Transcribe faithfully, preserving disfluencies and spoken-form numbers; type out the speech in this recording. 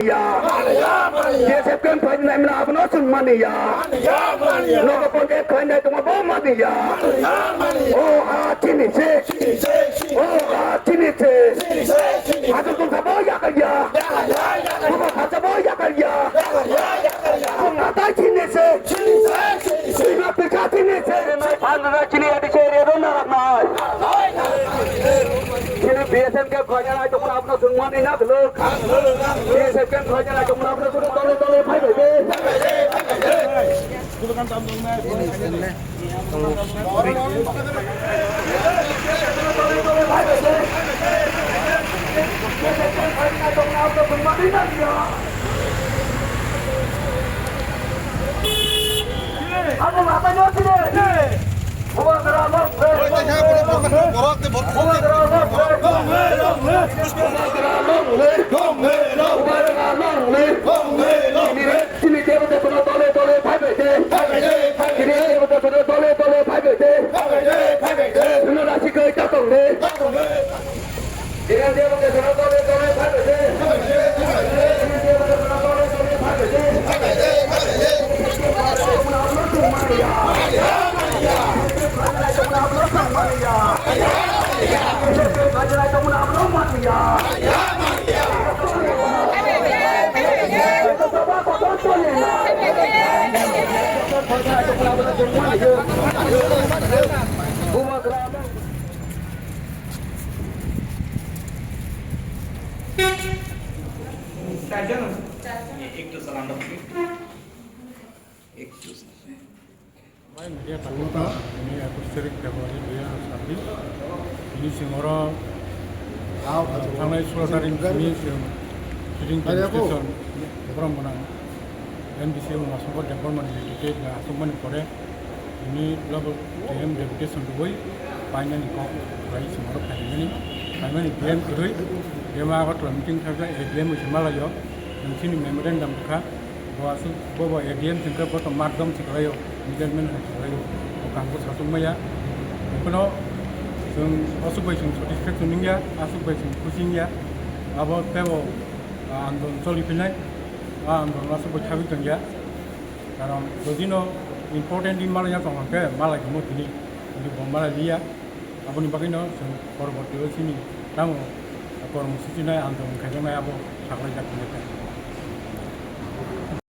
Ya. B S F camp khlainai mano abono chwng mani ya. Nogo ponte khlainai tongma bo mani ya. O ha chini se. O ha chini se. Hadu tongsa bo yakal ya. Buba khasa bo yakal ya. Chwng hatai chini se. Chini pisa chini se. Chini mai phan na chini adi se re do na nai. Chini B S F camp khlainai tongma abono chwng mani na belok. Media takhuka, ini ekus tarik February dui hajar sabbish. Ini sing oro thangnai sulo tarik sini sing sitting demonstration program gwnang N B C O Masongkor Debbarmani netrite aswkmani pore ini local D M deputation rwui painani kok khlai sing oro phaimani, phaimani D M kwrwi, D M Agartala meeting thajak, A D M bai se malaio, chini memorandum kha. Bo aswk, bo bo A D M chwngkhe bo to mardom chwnglaio, middleman hai chwnglaio, bo kaham khe sachuk maya. Bono chwng aswk bai chwng satisfaction wngya, aswk bai chwng khusi wngya. Abo teibo, ah, andolon choli phinai, ah, andolon aswk bai thabwi tongya. Karon jodi no important di malai ya tong khe malai khe mo tini, kintu bo malai liya. Aboni bagwino chwng porborti o chini tamo kormo sichinai andolon khaijaknai abo saklaijak hinwi kha.